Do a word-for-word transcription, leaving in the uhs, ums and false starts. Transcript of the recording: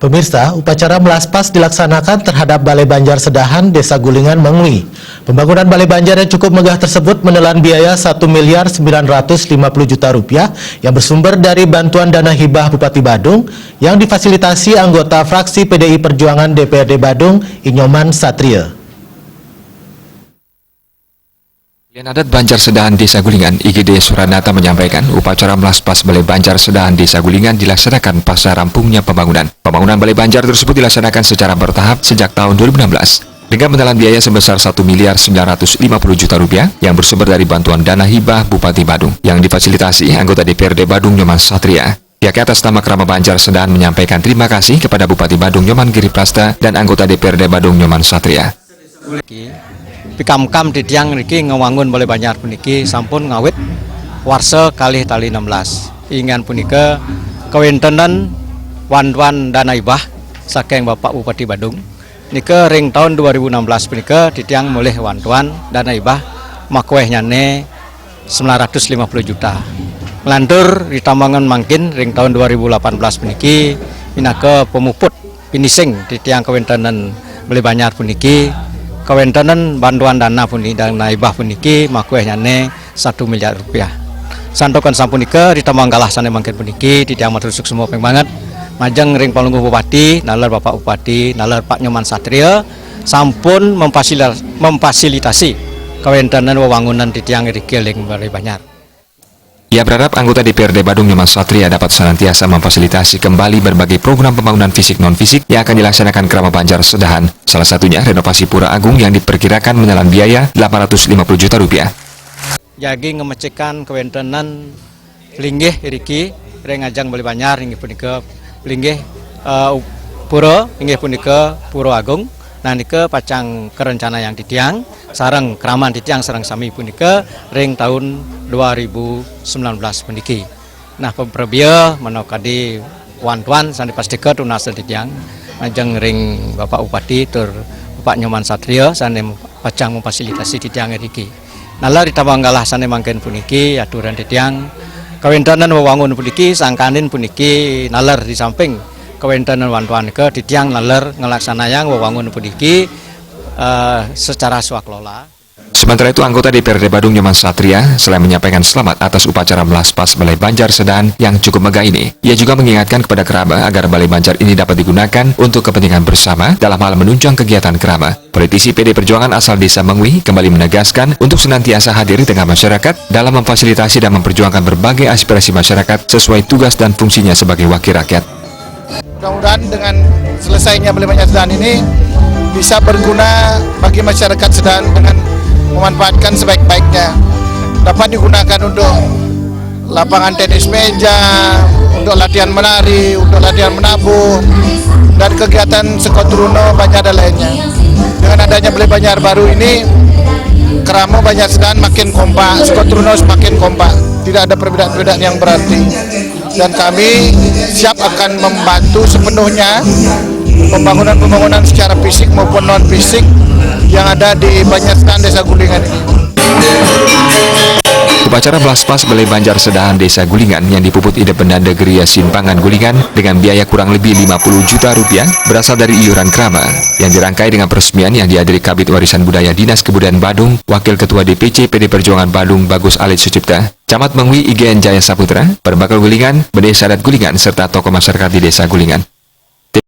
Pemirsa, upacara melaspas dilaksanakan terhadap Balai Banjar Sedahan, Desa Gulingan, Mengwi. Pembangunan Balai Banjar yang cukup megah tersebut menelan biaya satu miliar sembilan ratus lima puluh juta rupiah yang bersumber dari bantuan dana hibah Bupati Badung yang difasilitasi anggota fraksi P D I Perjuangan D P R D Badung, Inyoman Satria. Pilihan Adat Banjar Sedahan Desa Gulingan, I G D Suranata, menyampaikan upacara melaspas Balai Banjar Sedahan Desa Gulingan dilaksanakan pasca rampungnya pembangunan. Pembangunan Balai Banjar tersebut dilaksanakan secara bertahap sejak tahun dua ribu enam belas dengan menelan biaya sebesar satu miliar sembilan ratus lima puluh juta rupiah yang bersumber dari bantuan dana hibah Bupati Badung yang difasilitasi anggota D P R D Badung, Nyoman Satria. Pihaknya, atas nama Krama Banjar Sedahan, menyampaikan terima kasih kepada Bupati Badung, Nyoman Giri Prasta, dan anggota D P R D Badung, Nyoman Satria. Pikamkam titiang niki ngewangun Balai Banjar puniki sampun ngawit warsa kalih tali enam belas. Ingan punika kawéntenan wantuan dana hibah saking Bapak Bupati Badung. Nika ring taun dua ribu enam belas punika titiang mulih wantuan dana hibah makuéhnyané sembilan ratus lima puluh juta. Nglantur ritambangan mangkin ring taun dua ribu delapan belas puniki pinaka pamuput finishing titiang kawéntenan Balai Banjar puniki, kawéntenan bantuan dana puni-, dana hibah puniki makuéhnyané satu miliar rupiah. Santukan sampunika, ritambangan galah sané mangkin puniki, titiang matur suksma ping banget majeng ring Palungguh Bupati, naler Bapak Bupati, naler Pak Nyoman Satria, sampun memfasila-, memfasilitasi kawéntenan wewangunan titiang iriki ring Balai Banjar. Ia berharap anggota D P R D Badung, Nyoman Satria, dapat senantiasa memfasilitasi kembali berbagai program pembangunan fisik non-fisik yang akan dilaksanakan Krama Banjar Sedahan, salah satunya renovasi Pura Agung yang diperkirakan menelan biaya delapan ratus lima puluh juta rupiah. Jagi ngamecekan kawéntenan linggih iriki ring ajeng Balai Banjar, inggih punika linggih, eh, pura, inggih punika Pura Agung. Nah, nika pacang karencanayang titiang sareng kraman titiang sareng sami punika ring taun dua ribu sembilan belas puniki. Nah, pamrébaya manawi kadi wantuan sané pastika tunas titiang majeng ring Bapak Bupati tur Bapak Nyoman Satria sané pacang memfasilitasi titiang iriki. Naler ritambangan galah sané mangkin puniki, aturan titiang kawéntenan wewangun puniki, sangkaning puniki, naler di samping kawéntenan wantuan nika, titiang naler nglaksanayang wewangun puniki, eh, secara swakelola. Sementara itu, anggota D P R D Badung, Nyoman Satria, selain menyampaikan selamat atas upacara melaspas Balai Banjar Sedahan yang cukup megah ini, ia juga mengingatkan kepada Krama agar Balai Banjar ini dapat digunakan untuk kepentingan bersama dalam hal menunjang kegiatan Krama. Politisi P D Perjuangan asal Desa Mengwi kembali menegaskan untuk senantiasa hadir di tengah masyarakat dalam memfasilitasi dan memperjuangkan berbagai aspirasi masyarakat sesuai tugas dan fungsinya sebagai wakil rakyat. Mudah-mudahan dengan selesainya Balai Banjar Sedahan ini bisa berguna bagi masyarakat Sedahan dengan memanfaatkan sebaik-baiknya. Dapat digunakan untuk lapangan tenis meja, untuk latihan menari, untuk latihan menabuh, dan kegiatan Sekotruna banyak dan lainnya. Dengan adanya Balai Banjar baru ini, Krama Banjar Sedahan makin kompak, Sekotruna semakin kompak. Tidak ada perbedaan-perbedaan yang berarti. Dan kami siap akan membantu sepenuhnya pembangunan-pembangunan secara fisik maupun non-fisik yang ada di Banjar Sedahan, Desa Gulingan ini. Upacara melaspas Balai Banjar Sedahan Desa Gulingan yang dipuput Ida Bendahara Geria Simpangan Gulingan dengan biaya kurang lebih lima puluh juta rupiah berasal dari iuran Krama yang dirangkai dengan peresmian yang dihadiri Kabid Warisan Budaya Dinas Kebudayaan Badung, Wakil Ketua D P C P D Perjuangan Badung, Bagus Alit Sucipta, Camat Mengwi, I G N Jaya Saputra, Perbakal Gulingan, Bendahara Adat Gulingan, serta tokoh masyarakat di Desa Gulingan.